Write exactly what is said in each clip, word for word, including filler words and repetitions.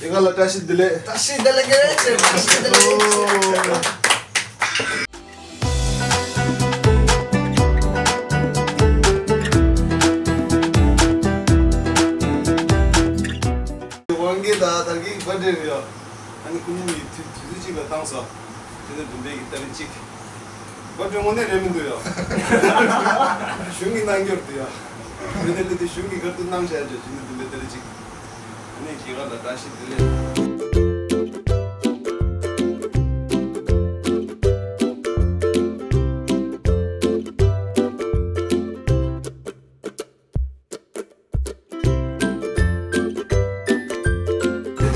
དེ་ག་ལ་བཀྲ་ཤིས་བདེ་ལེགས། བཀྲ་ཤིས་བདེ་ལེགས། བཀྲ་ཤིས་བདེ་ལེགས། དབང་རྒྱལ་དང་དར་རྒྱས་ཀྱི་བར་ཌེ་རེད་ཡ། ཨ་ནི་ཁོ་གཉིས་ནི་དུས་དུས་ཚོད་གཅིག་ལ་བཏང་སོང་། དེ་ནས་བདུན་པའི་གི་ཏ་རིག་གཅིག་བར་ཌེ་དངོས་གནས་རེད་མི་འདུག་ཡ། གཞུང་གིས་གནང་རྒྱུར་འདུག་ཡ། དེ་ནས་དེ་དུས་གཞུང་གིས་ག་དུས་གནང་བྱས་ཅོ་བྱས་ནས་བདུན་པའི་ཏ་རིག་གཅིག་ཨ་ནི་རྒྱལ་ཁབ་ལ་བཀྲ་ཤིས་བདེ་ལེགས།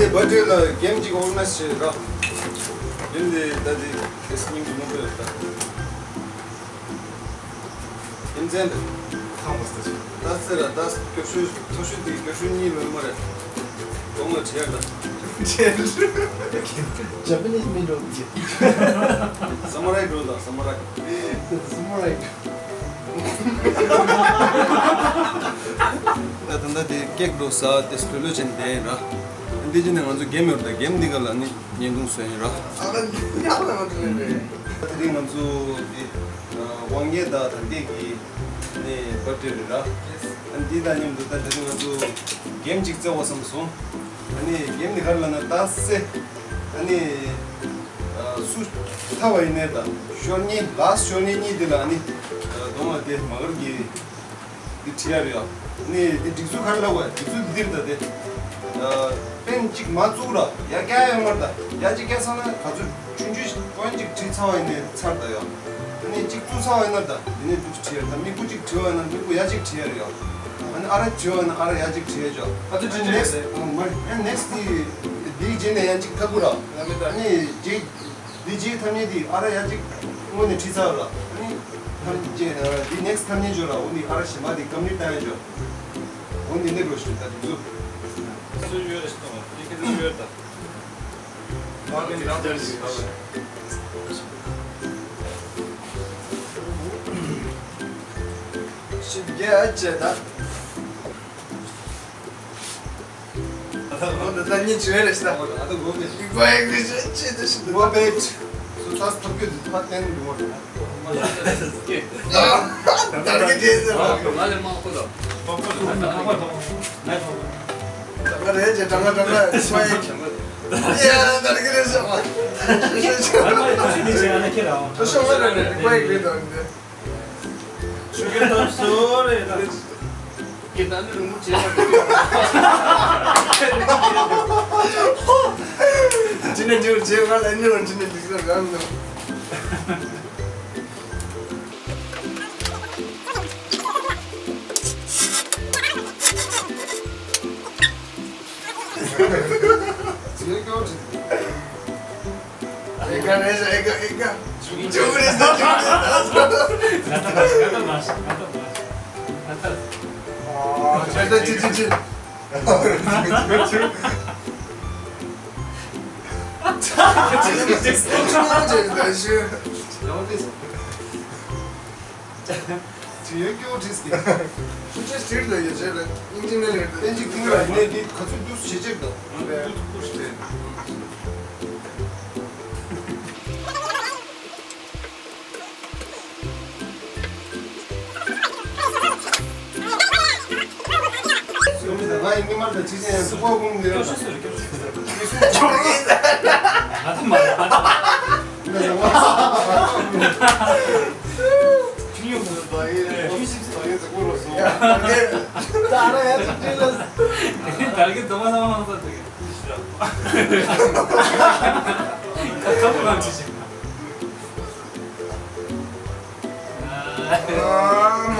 དེ་བར་ཌེ་ལ་གེམ་གཅིག་ཨོར་ག་ནའི་ཛི་བྱེད་ར། གེམ་དེ་ད་དེ་ཨེ་སི་སྙིང་རྗེ་མོ་པོ་ཡོད་ད། རྒྱུ་མཚན་དེ། ཁམས་པ་སྟེ། ད་ཟེར་ར་ད་སྐྱོ་ཤོས་ཐོ་ཤོས་དེ་སྐྱོ་ཤོས་གཉིས་ལོན་མ་རེད། གདོང་ལ་བྲིས་ཡ་ད། Japanese མིན་འགྲོ་གི། ས་མ་རའི་འགྲོ་ད་ས་མ་རའི། Samurai། ད་ད་ལྟ་དེ་ཀེག་འགྲོ་ས་དེ་སྤྲོད་ལོས་བྱས་ནས་བསྡད་ཡིན་ར། འདི་ཅི་ནས་ང་ཚོ་གེམ་ཡོད་ད་གེམ་འདི་ག་ལ་ནི་བརྙན་ཐུང་བཟོས་ཡིན་ར། ཨ་ལ་ཉག་ལ་ང་ཚོ་ལེན་རེད། དེ་རིང་ང་ཚོ་དེ་དབང་རྒྱལ་དང་དར་རྒྱས་ཀྱི་ནས་བར་ཌེ་རེད་ར། ཨ་འདི་དང་མཉམ་དུ་ད་དེ་རིང་ང་ཚོ་གེམ་གཅིག་རྩེ་བ་བསམ་སོང་། ཨ་ནི་གེམ་འདི་ག་ལ་ན་ད་སེ། ཨ་ནི་སུ་ཐ་བ་ཡིན་ནའི་ད་ཤོར་ཉེ་ལ་ཤོར་ཉེ་གཉིས་དེ་ལ་ཨ་ནི་གདོང་ལ་དེ་མ་གར་གྱི་འདི་བྲིས་ཡ་རེད་ཡ། ནི་འདི་སྒྲིག་ཚུལ་ག་རེ་ལབ་དགོས། སྒྲིག་ཚུལ་འདི་འདིར་ད་དེ། པེན་གཅིག་མ་བཙུགས་ར་ཡ་བཀལ་ཡོད་མ་རེད་ད། ཡ་གཅིག་བཀལ་ཚར་ན་ག་ཚོད་ཆུང་ཆུང་པོན་གཅིག་བྲིས་ཚར་བ་ཡིན་ནའི་ཚར་ད་ཡ། ནི་གཅིག་བཙུགས་ཚར་བ་ཡིན་ན་ད་འདི་ནས་འདུག་བྲིས་ཡ་ད། མིག་གུ་གཅིག་བྲིས་བ་ཡིན་ན་མིག་གུ་ཡ་གཅིག་བྲིས་ཡ་རེད་ཡ། ཨ་ནི་ཨ་ར་བྲིས་བ་ཡིན་ན་ཨ་ར་ཡ་གཅིག་བྲིས་ཡ་ཅོ། ཨ་ཚོད་བྲིས་ནེག་སི་ཊི་ཨ་མ་ཨ་ནེག་སི་ཊི་དེ་འདིའི་རྗེས་ནས་ཡ་གཅིག་ཁ་ཁུ་ར། ཨ་ནི་རྗེས། འདི་རྗེས་ཐ་སྙད་འདི་ཨ་ར་ཡ་གཅིག་སྔོན་ནས་བྲིས་ཚར་ལ། ཨ་ནི་ཐ་སྙད་འདི་ནེག་སི་ཊི་ཐ་སྙད་འཇོག་ལ། འོ་འདི་ཨ་ར་གཞན་པ་འདི་ཀམ་པི་ལིཊ་བཏང་ཡ་འཇོག་འོ་འདི་འདི་འགྲོ་ཞིག་ད་འདི་ཚོ། སུ་ཡོད་རེད་ཤི་ཏོང་། འདི་ཁེ་ཏུ་ཡོད་ད། ཤི་རྒྱ་ཨ་ཅེ་ད། ད་ཉིན་བྱོས་རེད་ཤི་ད། ད་ལོ་བེད། Big Bang རེད་ཤི་ཅི་ད་ཤི་ད། ལོ་བེད། སུ་ཚ་སུ་ཐོབ་རྒྱུ་དུ་ཕ་བསྟན་འདུག་མ་རེད། ད་གི་དེ་ཟེར་བ། ང་ལས་མང་པོ་ད། ད་ག་རེད་ཅེ་ད་ག་ད་ག་ཕ་ཡིན། ཡ་ད་གི་རེད་ཤི་བ། ད་ཤི་བ་རེད་རེད། Big Bang རེད་ད་འདི། ཆུ་ཁྱེར་ཐབས་སོ་རེད་ད། ཁྱེད་ད་ནི་རིང་པོ་བྱས་པ་རེད། ཅི་ནས་འགྱུར་བྱས་ང་ལ་ནི་རང་ཅི་ནས་འགྲིག་ས་རང་ནི། ཇེ་ཀོ་ཇེ། ཨེ་ཀ་རེ་ས་ཨེ་ཀ་ཨེ་ཀ་ཇུ་རེ་ས་ཇུ་རེ་ས། ང་ད་མ་ཤི་ང་ད་མ་ཤི་ང་ད་མ་ཤི་ང་ད། ཨ་ཅེ་ཅེ་ཅེ་ཅེ། ཅི་ཡོད་སྐྱོ་བྲིས་ཀྱི། ཁུ་ཅེས་སྤྲིར་ལ་ཡོད་ཆེད་ལ་སྙིང་རྗེ་ནས་རེད། ཏན་ཅིག་ཐིང་ར་ནས་འདི་ག་ཚོད་འདུག་བྱེད་ཆེད་དོ། རེད། འདུག་ཁུ་ཤི་རེད། ང་ཡི་མི་མང་དང་ཅི་བྱེད་ཡང་སུ་ཁོ་ཁུངས་འདི་ར། ང་ད་མ་ང་ད་མ། ཁྱི་ཡོང་ཟེར་ད་ཡེ་ཁྱི་ཞིག་ད་ཡེ་ཟེར་གོ་རོ་སོང་། ད་ར་ཡ་ཅིག་ཅིག་ལ། ད་ར་གི་དུ་མ་ལ་མ་ས་དེ་གི་ཤི་ར། ཁ་ཁ་བུ་ལ་ཅི་ཞིག་ན།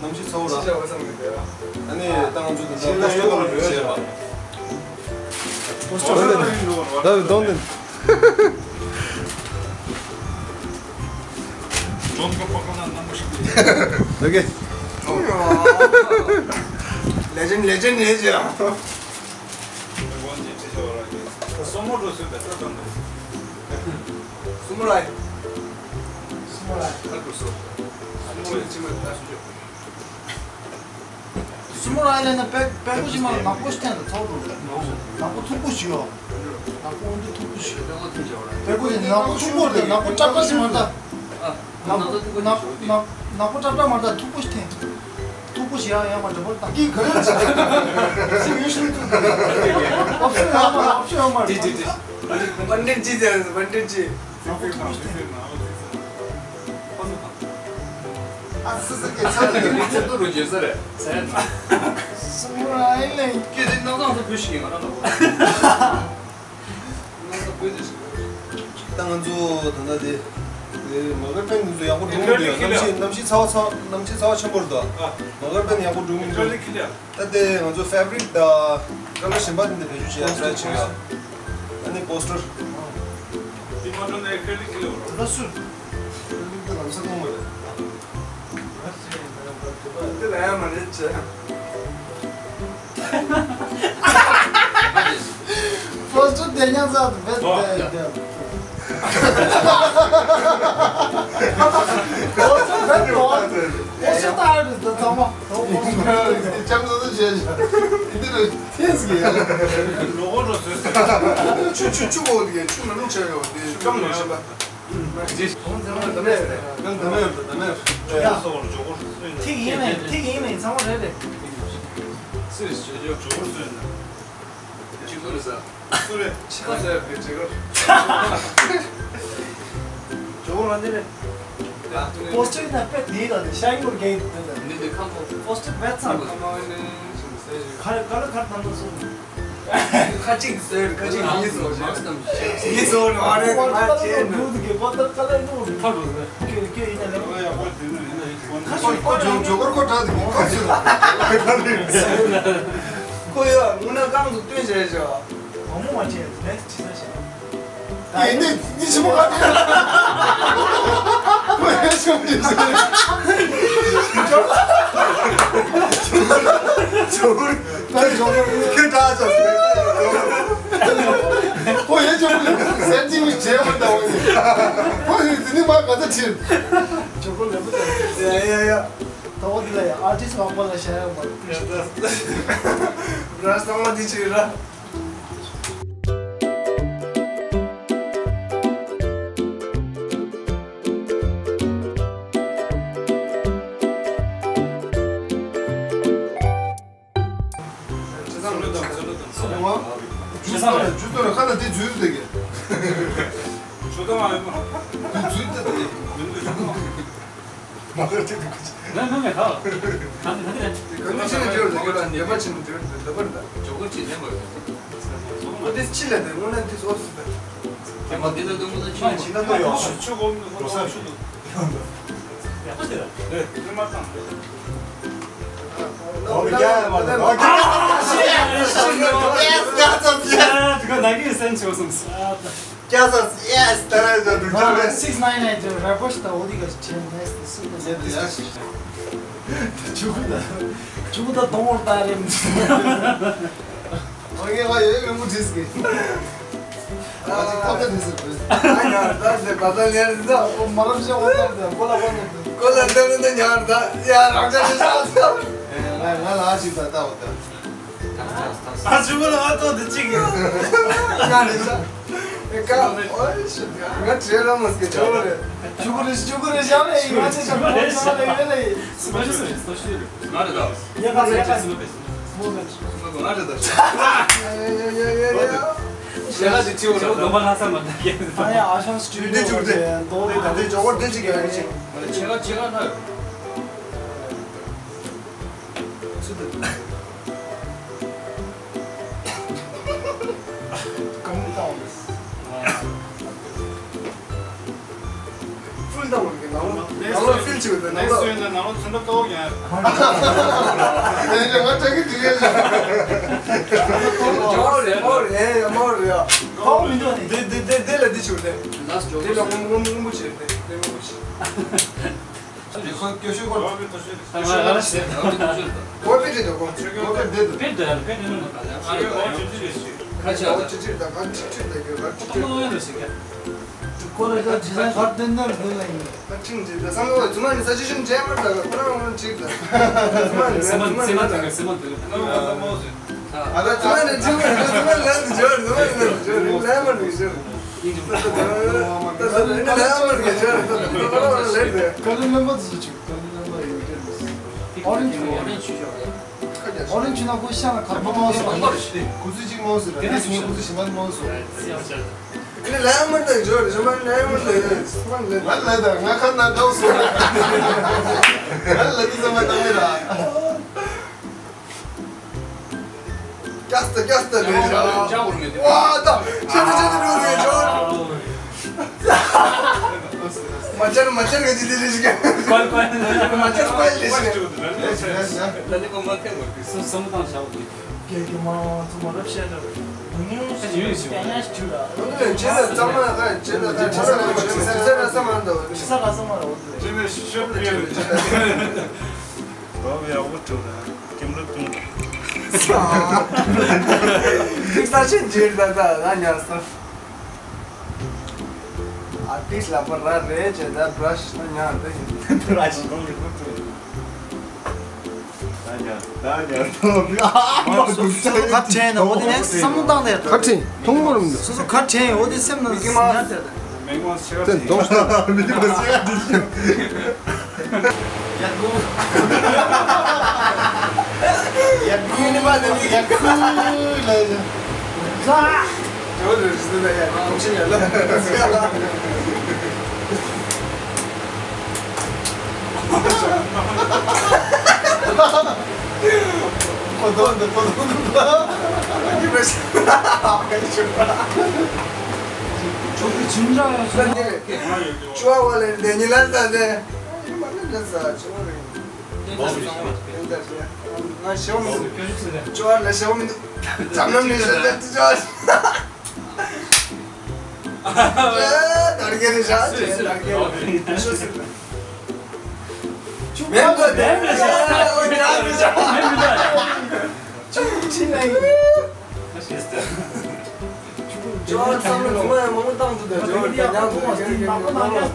གནམ་གཤིས་ཚ་བོ་ར། ཨ་ནི་ད་ང་ཚོ་དེ་འདྲ་ལྟ་སྐོར་ལ་བྱས་པ། ད་དོན་དེ། ལེ་ཇེན་ཌི་ལེ་ཇེན་ཌི་ལེ་ཇེན་ཌི། སོ་མོ་འགྲོ་སོང་བས་ད་དམ་པ། སུ་མོ་ལ་ཡི། སུ་མོ་ལ་ཡི། ཁ་དྲུག་སོ། སུ་མོ་ཡི་ཕྱི་མ་ད་སུ་ཅོ། སུ་མོ་ལ་ཡི་ལ་ན་པད་པད་ཀོ་ཞིག་མ་ནག་པོ་ཞིག་ཐེན་ལ་ཚོགས་འགྲོ། ནག་པོ་མཐུག་པོ་ཞིག་ཡོད། ནག་པོ་འོན་ཏེ་མཐུག་པོ་ཞིག་པད་ཀོ་ཐེན་བྱ་བ་ར། པད་ཀོ་ཞིག་ནག་པོ་མཐུག་པོ་རེད། ནག་པོ་ཀྲབ་ཀྲབ་ཞིག་མ་རེད་ད། ནག་པོ་ནག་ནག་ནག་པོ་ཀྲབ་ཀྲབ་མ་རེད་ད། མཐུག་པོ་ཞིག་ཐེན། མཐུག་པོ་ཞིག་ཡང་ཡང་མ་འདྲ་པོ་རེད་ད། ཀི་ག་རེ་ཟེར། སི་ཡུ་ཤུ་ཏུ། ཨོབ་ཤན་ཡོད་མ་རེད། ཨོབ་ཤན་ཡོད་མ་རེད། ཏི་ཏི་ཏི། མན་ཏན་ཅི་ཟེར། མན་ཏན་ཅི། ཨ་སི་སི་ཀེ་ཚ་ཏི་ཏི་ཏི་ཚེ་ཏོ་རུ་ཇེ་ས་རེད། སུ་མོ་ལ་ཡི་ལེ། ཀི་དེ་ནང་ཚང་ཚོ་བུ་ཞིག་ཡིན་ང་རང་ལ་གོ། ད་ང་ཚོ་ད་ལྟ་དེ་ མ་གར་པན་འདི་ཚོ་ཡག་པོ་འགྲོ་གི་འདུག་གནམ་གཤིས་གནམ་གཤིས་ཚ་བ་ཚ་གནམ་གཤིས་ཚ་བ་ཆེན་པོ་རེད་ད། མ་གར་པན་ཡག་པོ་འགྲོ་གི་འདུག་ད་དེ་ང་ཚོ་ཕེབ་རིག་དང་ཀ་ལར་གཞན་པ་དེ་འདྲ་བེད་སྤྱོད་བྱེད་ཡ་ཊ་རའི་བྱེད་ཡ། ཨ་ནི་པོ་སི་ཊར། དེ་མ་འགྲོ་ནས་ཁེ་ལི་ཁེ་ལི་འོ་ར་སུ། ཁེ་ལི་ཁེ་ལམ་ས་གཏོང་མ་རེད། དེ་ལ་ཡང་མ་རེད་ཅེ། ཕོ་སི་ཊར་དེ་ཉག་ཚ་དུ་བེད་དེ་དེ། ཕོ་སི་ཊར་བེད་དེ། ཨོ་ཤི་ད་ཨར་ཊིསི་ད་ཚང་མ། ལྕམ་ཚོ་ཚོ་བྱས་ཤག་འདི་རུ་ཐེངས་ཀྱི་ཡ། ལོ་གོ་རོ་ཟེར་ཟེར། ཆུ་ཆུ་ཆུ་གོ་དེ་ཆུ་མི་རླུང་ཆེ་ཡོད་དེ་སྐམ་ལོ་ཤེས་པ། ཐིག་ཡིན་ནས་ཐིག་ཡིན་ནས་ཚང་མ་རེད་རེད། ཡ། ཐིག་ཡིན་ནས་ཐིག་ཡིན་ནས་ཚང་མ་རེད་རེད། སུས་ཞུ་རྒྱུ་ཇོ་བོར་སུས་ན། ཅི་ཁུ་རེད་ས། སུ་རེད། ཕྱི་ཁ་ཟེར་བའི་ཇེ་གར། ཇོ་བོ་ང་འདི་རེད། པོ་སི་ཊར་ན་དཔེ་དེའི་ལ་ནི་ཤ་ཡུར་གེ་འདི་ལ། འདི་འདི་ཁམ་པོ། པོ་སི་ཊར་བེད་ཚང་། ཁ་མ་ནི་ཁ་རེ་ཁ་རེ་ཁ་རེ་དམ་ལ་སོང་། ཁ་ཅིག་ཟེར་ཁ་ཅིག་ཡིན་སོ་ཞེས། ཡིན་སོ་ནི་ཨ་རེ་ཁ་ཅེ་ནི། ཁ་ཅིག་ཁ་ཅིག་ཡིན་ན་ལེ། ཁ་ཅིག་ཁོ་ཇོ་ཇོ་གར་ཁོ་གྲགས་འདུག་ཁོ་ཚོས། ཁོ་ཡ་ངུ་ན་རྐང་དུ་བཏོན་བྱས་བྱ། མང་མོ་མ་བྱས་ནེག་སི་ཅི་ས་བྱས། ཡིན་ནི་ནི་ཆི་མོ་ག་ཁོ་ཡ་ཆུང་ཆུང་ཟེར། ད་ཇོ་གར་ཁྱོད་གྲགས་ཆོག་ཁོ་ཡ་ཆུང་ཆུང་ཟེར་ཅིག་མི་བྱས་མ་ད་འོ་ནི། ཁོ་ཡི་དེ་ནི་མ་ག་ཚ་ཁྲིད། ཇོ་གར་ལེ་པོ་ད། ཡ་ཡ་ཡ། ད་འོ་དེ་ལ་ཡ་ཨར་ཊིསི་མང་པོ་ལ་ཤ་ཡ་མ་རེད། ར་ས་མ་དེ་ཆི་ར། ཇུས་ཏོ་ར་ཁ་ན་དེ་ཇུས་ཏོ་དེ་གི། ཇུས་ཏོ་མ་ཡོད་མ། ཇུས་ཏོ་དེ། མ་ཁར་ཅི་དུ་ཁུ་ཅི། ང་ང་ང་ཧ། ང་ང་ང་། ག་ནི་ཅི་ནི་འབྱོར་དེ་ག་ལ་ཉེ་མ་ཅི་ནི་འབྱོར་དེ་འདི་པར་ད། ཇོ་གོ་ཅི་ནེ་མ་ཡོད། ཨོ་དེ་ཅི་ལ་དེ་སྔོན་ན་དེ་སོ་སི་ད། དེ་མ་དེ་ད་དུང་ང་ཅི་ནི་ཅི་ན་ད་ཡོད། ཆུ་གོ་མི་གོ་ས་ཆུ་དུ། ཡ་ཁ་དེ་ད། ཨེ་དེ་མ་ཏང་། ཨོ་ཡ་མ་ད། ཨོ་ཡ། ཡེ་སི་ཡེ་སི་ཡེ་སི། དེ་ག་ན་གི་སེམས་ཆོག་སོང་། སྐྱ་ས་ཡེ་སི་ད་ར་ཇོ་དུ་ཇོ་རེ། སིག་སི་ནའིན་ནའིན་ཇོ་ར་པོ་ཤི་ད་འོ་དི་ག་ཆེན་ནེ་སི་སི་ད་ཡ་ཡ། ཇུ་གུ་ད། ཇུ་གུ་ད་དོང་བོར་ད་རེམ། ཨོ་ཡེ་ཝ་ཡེ་ཡེ་མུ་ཇིས་གི། ཨ་ཅི་ཁ་ད་ནི་སི་པེ། ཨ་ཡ་ད་ཟེ་ད་ད་ལེར་ད། ཨོ་མ་རབ་ཤ་བ་ད་ད་གོ་ལ་བ་ན་ད། གོ་ལ་ད་ན་ད་ཉར་ད་ཡ་རང་ཅག་ཤ་ཤ་ད། ང་ང་ལ་ཨ་ཅི་ད་ད་འོ་ད། ཨ་ཇུ་གུ་ལ་ཨ་ཏོ་དེ་ཅི་གི། ང་ནི་ས། ཨེ་ཀ་ཨོ་ཤི་ང་ཁྲེ་ར་མོ་སྐད་ཆ་རེད། ཇུ་གུ་རེ་ཇུ་གུ་རེ་ཞབས་ལས་ཡིན་ང་ཆེ་ཆེ་ཁོ་ཞབས་ལས་ཡོད་ལས་ཡིན། སུ་མ་ཞུ་སུ་རེད་སུ་ཞུ་རེད། ང་རེད་ད། ཡ་ཁ་ཡ་ཁ་སུ་མ་པེ་སུ། ང་རེད་ད། ཡ་ཡ་ཡ་ཡ་ཡ། ཞེ་ལ་ཅི་ཅི་འོ་ལ་ལོ་མ་ལྷ་ས་མ་ད་ཀྱེ། ཨ་ཡ་ཨ་ཤང་སི་ཊུ་ཌི་ཡོ་ཅུ་ཏེ་ཏོ་རེ་ད་དེ་ཇོ་གོར་དེ་ཅི་གི་ཡ་ཅི། ཆེ་ལ་ཆེ་ལ་ན། ཕུལ་དང་བར་གྱི་ནང་ལོགས་ནང་ལོགས་ཕིལ་བྱེད་དགོས་ནང་ལོགས། ནང་ལོགས་ཚོན་ཁྲ་དཀར་པོ་ཡང་། ཨེ་ང་དྲན་གི་འདུག་ཡ། མོ་རེད་མོ་རེད་ཡ་མོ་རེད་ཡ། ཁོ་མི་འདུག་ནི། དེ་དེ་དེ་དེ་ལ་འདི་བྱེད་དགོས་དེ། དེ་ལ་སྔོན་སྔོན་སྔོན་པོ་བྱེད་དེ་དེ་སྔོན་པོ་བྱེད། ཁོ་སྐྱོ་ཤོས་ཁོ། ཨ་ང་ང་ལ་ཟེར། ཨོ་པེ་ཏྲི་དོ་ཁོ། ཨོ་པེ་ཏྲི་དོ། པེ་ཏྲི་པེ་ཏྲི་ནོ། ཁ་ཆེ་ཨོ་ཅི་ཅི་ད་ཁ་ཅི་ཅི་ད་གི་ར་ཅི་ཅི། ཁོ་ལ་ད་ཇི་ལན་ཁར་ཏན་ནར་དེ་ལ་ཡིན། ཁ་ཅིང་ཅི་ད་སང་ལོ་ཚུ་མ་ནི་ས་ཅི་ཅིང་ཅེ་མར་ད་ཁོ་རང་ཅིག་ད། ཚུ་མ་ནི་ཚུ་མ་ནི་ཚུ་མ་ནི་ཚུ་མ་ནི་ཚུ་མ་ནི་ལན་ཇོར་ཚུ་མ་ནི་ལན་ཇོར་ཚུ་མ་ནི་ལན་ཇོར། Orange ནང་ཁོ་ཤ་ལ་ཁར་པོ་མང་སོང་། ཁུ་ཚུར་གཅིག་མང་སོང་། དེ་ནས་ཞིམ་པོ་ཁུ་ཚུར་ཞིམ་པ་མང་སོང་། ང་ལ་ད་ང་ཁ་ན་འདྲ་སོང་། ང་ལ་དེ་ཚོ་མ་གཏོང་མི་ར། ཀྱ་སྟ་ཀྱ་སྟ་རེད་ཤག་ཀྱ་བོར་མེད་དེ། ཝ་ད་ཆེ་ཏི་ཆེ་ཏི་འགྲོ་རེད་ཤག་མ་ མ་བཅར་མ་བཅར་ག་ཅི་དེ་རེད་ཤི་ག་ཀོལ་ཀོལ། མ་བཅར་ཀོལ་རེད་ཤི་ག་ད་ནི་ཁོ་མ་ཁེལ་བ་གི་སུ་སུ་མོ་དང་ཤ་བོ་གི་ཀྱེ་ཀྱེ་མ་ཚོ་མ་རབས་བཤད་ད། ཡོད་ཡོད་ཤི་བ། ཡོད་ལ་ཇེ་ལ་ཙམ་མ་ཁ་ཇེ་ལ་ཁ་ཇེ་ལ་ཁ་ཇེ་ལ་ཁ་ས་ར་ས་མ་འདུག་ཇེ་ས་ར་ས་མ་ར་འོ་དེ། ཇེ་ལ་ཤོབ་ཡོད། རོ་བའི་འོ་ཁྲུག་ད་ཀེམ་ར་ཀུང་། ཁིག་ས་ཆེན་ཇེ་ལ་ད་ད་ཉ་ས། ཨར་ཊིསི་ལ་པར་ར་རེད་ཅེ་ད་བྷ་ར་ཤི་ད་ཉ་ད་ཡིན། བྷ་ར་ཤི་ད་ཉ་ད་ཉ་ད་ཉ་ད་ཉ། སོ་སོ་ཁ་ཕྲན་ན་འོ་དེ་ནས་བསམ་བློ་བཏང་ནས་ཁ་ཕྲན་ཐུང་མོ་རུམ་འདུག་སོ་སོ་ཁ་ཕྲན་འོ་དེ་སེམས་ན་ཉ་དེ་ད། མེག་མོ་ཤི་ཏན་ཏོང་ས་མི་མ་ཤི་ཡ་དེ་ཤི། ཡ་གོ། ཡ་གོ་ནི་མ་ནི་ཡ་གོ་ལ་ཡ། ཟ། ཇོ་རེ་ཟི་ན་ཡ་གོ་ཆི་ཡ་ལ། ཁོ་དོན་དུ་ཁོ་དོན་དུ། ཡི་མེ་ཤི། ཁ་ཤི་པ། ཅོ་གི་ཅིན་ཇ་ཡོད་སོང་། ཅོ་བ་ལེན་དེ་ཉི་ལ་ས་དེ། ཡི་མ་ལེན་ས་ཅོ་རེ། ང་ཤོ་མི་འདུག་ཅོ་བ་ལ་ཤོ་མི་འདུག་འཛམ་གླིང་མི་ཤོ་དེ་ཅོ་བ། དར་གེ་རེ་ཤ་ཅེ་དར་གེ་རེ་ཤོ་ཟེར། མེད་པ་དེ་མེད་པ་ཤ་ཉག་རེ་ཤ། ཅུང་ཅི་ལ་ཡིན། ཇོར་བསམ་བློ་ཚང་མ་ཡང་མང་པོ་བཏང་འདུག་ད་ཇོར་དེ་ཉག་འདུག་ཇོར་ཇོར་ཇོར་ཇོར་ཇོར་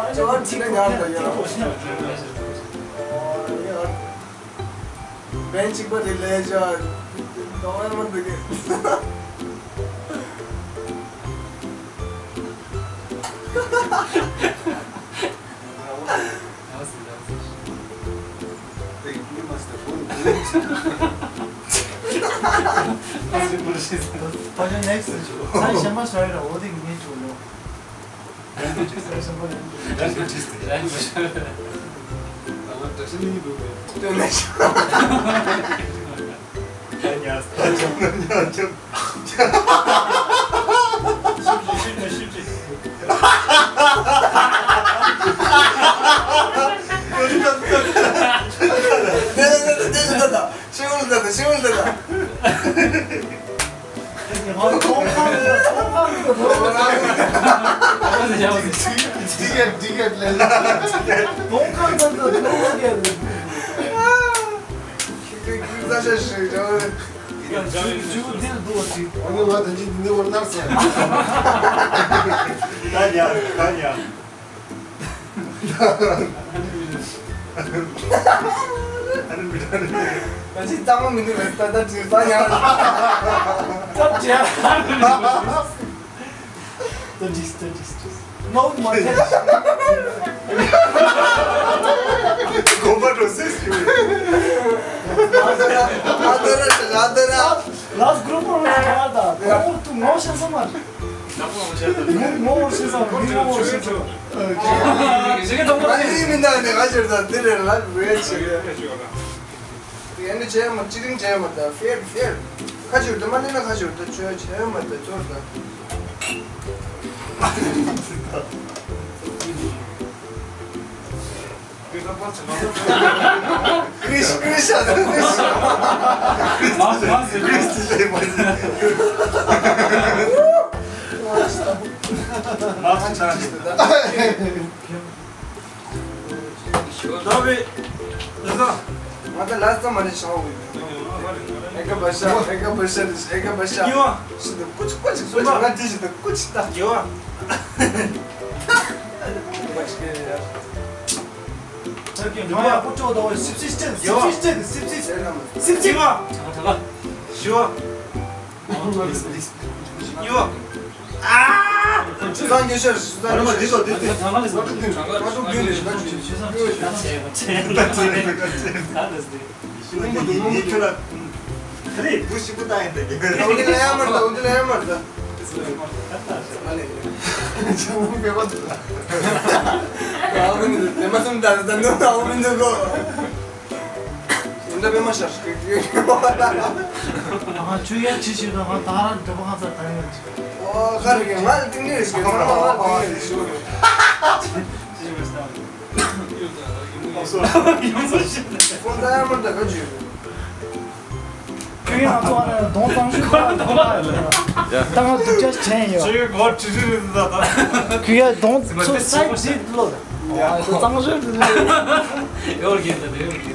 ཇོར་ཇོར་ཇོར་ཇོར་ཇོར་ཇོར་ཇོར་ཇོར་ཇོར་ཇོར་ཇོར། བན་གཅིག་པ་དེ་ལས་ཇོར་དོ་ཨེ་མ་འདུག་གི། ཤེས་ཡོན་ལ་ལྟ་དང་། ཤེས་ཡོན་ལ་ལྟ་དང་། ཏོང་ཁང་ཏོང་ཁང་ཏོང་ཁང་ལ་ལྟ་དང་། ཏོང་ཁང་ཏོང་ཁང་ལ་ལྟ་དང་། ཁྱི་ཁྱི་ཁྱི་ས་ཆ་ཞིག་རེད། ཡང་ཇུ་ཇུ་འདིར་འདུག་ཅིག་ཨ་ནི་ང་ད་ཅི་འདི་ནི་བར་ནར་སོང་། ད་ཡ་ད་ཡ། ད་ཅི་གཙང་མ་མི་འདུག་ལ་ད་ད་ཅི་ད་ཡ། ད་ཅི་ཡ། ད་ཅི་ད་ཅི། No, my head. གོམ་པ་འགྲོ་སྲིད་ཞུ། ཨ་ཏི་ར་ཨ་ཏི་ར། Last group ནང་ལ་ཡ་ད། ཁོང་དུ་ངོ་ཤེས་ས་མ་རེད། ངོ་ངོ་ཤེས་ས་མ་རེད། ངོ་ངོ་ཤེས་ས་མ་རེད། ཨ་ནི་མི་འདང་ནས་ང་ཞིག་ད་དེ་རེད་ལ་རེད་ཆེ། ཡང་ནི་བྱས་མ་ཅི་རིང་བྱས་མ་ད་ཧྥེར་ཧྥེར། ཁ་ཆུར་དུ་མ་ནི་ན་ཁ་ཆུར་དུ་ཆོས་བྱས་མ་ད་ཚོར་ད། ཀྲིཤ་ཀྲིཤ་ཨ་ཀྲིཤ། མ་མ་ཟེར་ཀྲིཤ་ཟེར་མ་ཡིན། མ་ཟེར་ད། ད་བས། ད་ས། ང་ད་ལ་ཙམ་མ་ནས་ཤང་བའི། ཨེ་ཀ་བ་ཤ་ཨེ་ཀ་བ་ཤ་ཨེ་ཀ་བ་ཤ། ཡོ། ཤི་ད་ཀུ་ཅི་ཀུ་ཅི་ཀུ་ཅི་ང་དེ་ཞི་ད་ཀུ་ཅི་ད། ཡོ། ད་གི་ང་ཡག་པོ་ཅོག་ད་བ་སིབ་སིབ་སྟེ་སིབ་སིབ་སྟེ་སིབ་སིབ་སིབ་སིབ། ཡོ། ཡོ། ཨ། ཆུ་ཚང་རྒྱུ་ཤར་ཆུ་ཚང་རྒྱུ་ཤར། འདི་ཚོ་འདི་ཚོ། ང་ཚོ་རྒྱུ་ནས་ང་ཚོ་རྒྱུ་ནས། ཁྱོད་ལ་ཁྱོད་ལ་འདི་ཞིག་པོ་ད་ཡིན་ད་གི། འདི་ལ་ཡང་མར་ད། འདི་ལ་ཡང་མར་ད། ཨ་ལེ། ཆུ་བོ་མེད་པ་འདུག་ད། ཨ་མི་འདུག་དེ་མ་སོང་ད་ད་ནོ་ད་ཨ་མི་འདུག་གོ། འདི་འདྲ་པད་མ་ཤར་ཞིག་གི། ང་ཆུ་ཡ་ཆི་ཞིག་དང་ང་ད་རང་འདོད་པ་ང་ཚ་ད་ཡོད་ཅིག་ཨོ་ཁ་རེ་གི་ང་ལ་ཏིང་ངེ་རེ་ཞིག་ང་ལ་ཏིང་ངེ་རེ་ཞིག་ཁྱོད་ང་ཚོ་ཨ་ནི་གདོང་གཙང་ཤོས་ཁོ་ན་གདོང་ལ་ད་ང་སྡུག་ཅག་བྱས་ཡོད། ཁྱོད་ཡ་གདོང་ཚོ་སའི་ཇི་ལོ་ད་གཙང་ཤོས་དེ་ཡོད་གི་ད་ཡོད་གི།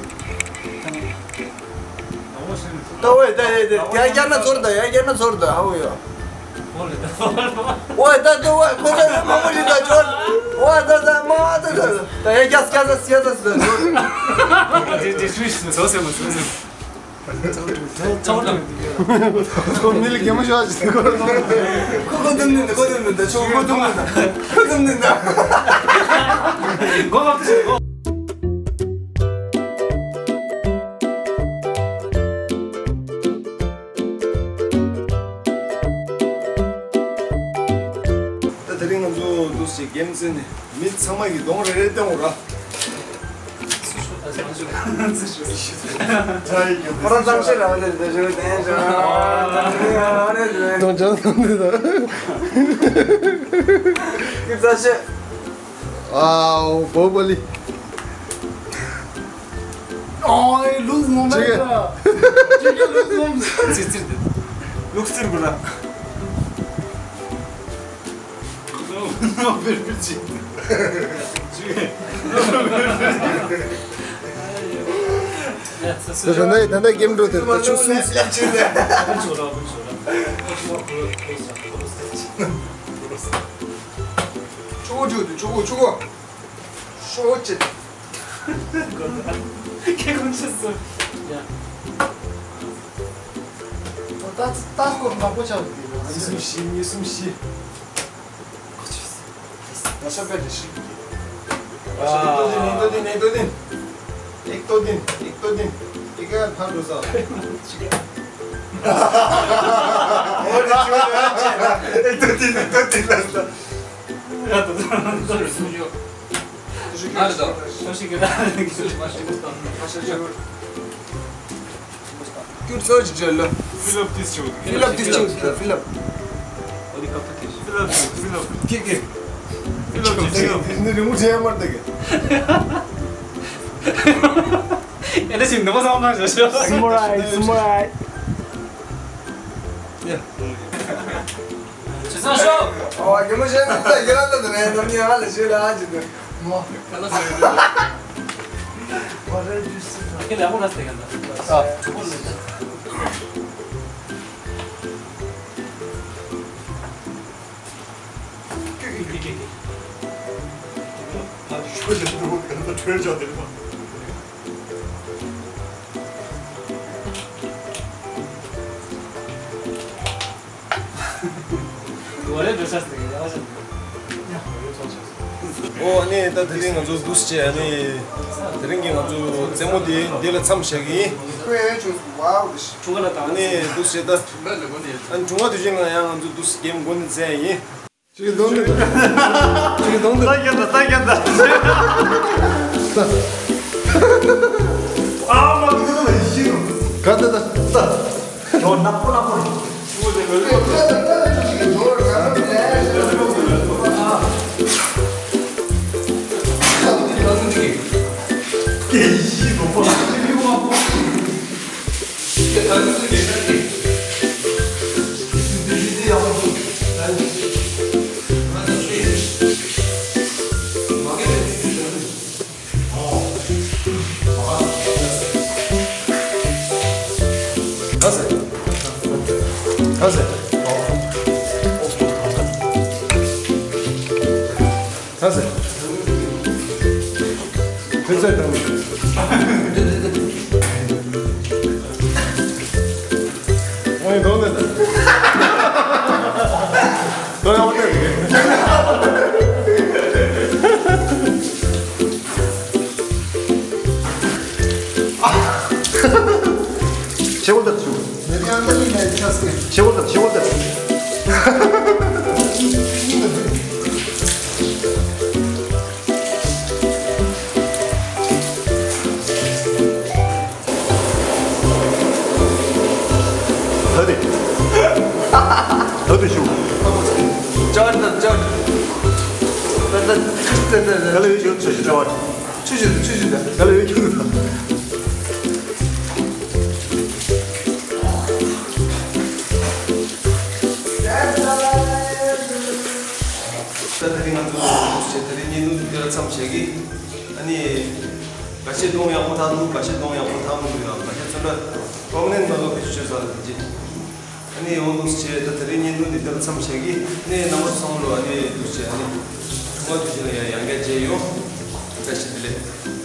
ད་ཝེ་ད་ཡ་ད་ཡ་རྒྱ་ན་ཚོར་ད་ཡ་རྒྱ་ན་ཚོར་ད་ཧ་ཝེ་ཡོད། ཝེ་ད་ད་ཝེ་ཁོ་ད་མ་མ་རི་ད་ཅོར། ཝེ་ད་ད་མ་ད་ད་ད་ཡ་རྒྱ་སྐྱ་ད་སྐྱ་ད་ད་ཅོར། ཁོ་མི་ལ་གད་མོ་ཤོར་ཅིག་ཁོ་མི་ལ་གད་མོ་ཤོར་ཅིག་ཁོ་ཁོ་དུམ་ནི་ཁོ་དུམ་ནི་ད་ཆོ་ཁོ་དུམ་ནི་ད་ཁོ་དུམ་ནི་ད། ད་དེ་རིང་ང་ཚོ་འདུག་སེ་གེམ་རྩེ་ནས་མི་ཚང་མ་གི་གདོང་རེ་རེ་སྟོན་འོ་ར། ཁོ་རང་གཙང་ཤོས་རང་རེད་འདི་ཞུ་བསྟན་ཞོ། གདོང་ཅང་གདོང་འདི་ད། ཁྱོད་གཙང་ཤོས། ཨའོ་བོ་བོ་ལི། ཨོའི་ལུགས་ངོ་མ་རེད། ཅི་གི་ལུགས་ངོ་མ་རེད། ཙིར་ཙིར་འདི། ལུགས་ཙིར་དགོས་ར། ནོ་བེར་བེར་ཅི། ཅི། ད་ད་ད་ད་གེམ་འགྲོ་དེ་ད་ཆུ་སུམ། ཆུ་གོ་ཆུ་གོ་ཆུ་གོ་ཆུ་གོ། ཤོག་ཅེ། ཁེ་ཁོང་ཆེ་སོ། ཡ། ད་ད་སྐོར་མང་པོ་ཆགས་འདུག་ཉིས་གསུམ་བཞི། ཉིས་གསུམ་བཞི། ང་ཤ་པད་དེ་ཤི། ཨ་ཏོ་ཏིན་ཏོ་ཏིན་ཏོ་ཏིན། ཨེག་ཏོ་ཏིན་ཨེག་ཏོ་ཏིན། ཨེག་ཡ་ཕ་རུ་ས། ཨོ་རེ་ཅི་བ་རེ་ཅི་ན། ཨེག་ཏོ་ཏིན་ཨེག་ཏོ་ཏིན་ལ་ས། ཁྱོད་ཚོ་ཅིག་བྱས་ལ། ཕི་ལབ་ཏིས་ཆུ། ཕི་ལབ་ཏིས་ཆུ། ཕི་ལབ། ཕི་ལབ་ཏིས་ཆུ། ཕི་ལབ། ཁྱེད་ཀྱིས། ཕི་ལབ་ཏིས་ཆུ། ནི་རི་མོ་བྱས་མར་དེ་གི། ཨེ་འདྲ་ཞིག་འདི་མོ་བསམ་བློ་བཏང་ཞོག་ཞོག་སི་མོ་རའི་སི་མོ་རའི། ཡ། ཅི་སོང་ཤོག་ཨོ་ཡ་མོ་ཤེས་ན་ད་ཡ་ལ་ད་ད་ནས་ནམ་ཡ་ལ་ཤེས་ལ་ཨ་ཅི་ད་མོ། ཁ་ལ་ཟེར་ཡོད། ཁྱེད་ལ་ཧུ་ལ་སྟེ་ག་ད། ཨ། ཁྱེད་ཀྱིས་ཁྱེད་ཀྱིས་ཁྱེད་ཀྱིས། ཨ་ཤོ་ལ་འགྲོ་ག་ད་གྲོས་ཆོག་དེ་ལ། ཨོ་ནི་ད་དེ་རིང་ང་ཚོ་འདུག་སེ་ཨ་ནི་དེ་རིང་གི་ང་ཚོ་རྩེད་མོ་དེ་འདི་ལ་མཚམས་བཞག་གི་ཡིན། ཨ་ནི་འདུག་སེ་ད་ཨ་ནི་བྱུང་བ་དུས་ཆེན་ལ་ཡང་ང་ཚོ་འདུག་སེ་གེམ་འགོ་ནས་རྩེ་ཡ་ཡིན། ཅིག་གདོང་དུ། ཅིག་གདོང་དུ། ད་རྒྱན་ད་ད་རྒྱན་ད། ཨ་མ་གི་ད་ཡིན་ཤི་རུ། ག་ད་ད་ད། ཇོ་ནག་པོ་ནག་པོ་རེད། སྐད་ཡིན་ཤི་རུ་པོ་ལ། ད་ཟེར། ཁྱོད་ཚོས་དང་། ཨོ་ཡིན་དོ་ནས་ད། དོ་ཡང་ཨོ་ནས་རེད། ཆེ་བོ་ལྟར་བྱུང་། ཆེ་བོ་ལྟར་ཆེ་བོ་ལྟར། ད་དེ། ད་དེ་བྱུང་། ཅར་དང་ཅར། ད་ ག་ལ་ཡོད་ཁྱོད་ཆོས་ཞུ་ཆོས་ཆོས་ཆོས་ཆོས་ག་ལ་ཡོད་ཁྱོད། ད་དེ་རིང་ང་ཚོ་ཞེས་དེ་རིང་བརྙན་ཐུང་འདི་འདིར་མཚམས་བཞག་གི། ཨ་ནི་འགའ་ཤས་གཏོང་ཡག་པོ་ཐང་འདུག་འགའ་ཤས་གཏོང་ཡག་པོ་ཐང་མི་འདུག་ཡང་འགའ་ཤས་ཚོ་འདྲ་ཀོམ་ནན་མ་གོ་བེད་སྤྱོད་ས་ལ་དེ་རྗེས། ཨ་ནི་འོ་འདུག་ཅེས་ད་དེ་རིང་བརྙན་ཐུང་འདི་འདིར་མཚམས་བཞག་གི། ཨ་ནི་རྣམ་པ་ཚོ་ཚང་མ་ལོ་ཨ་ནི་འདུག་ཅེས་ཨ་ནི་ཐུང་བ་དུས་ཆེན་ལ་ཡང་ཡང་བསྐྱར་མཇལ་ཡོང་། བཀྲ་ཤིས་བདེ་ལེགས།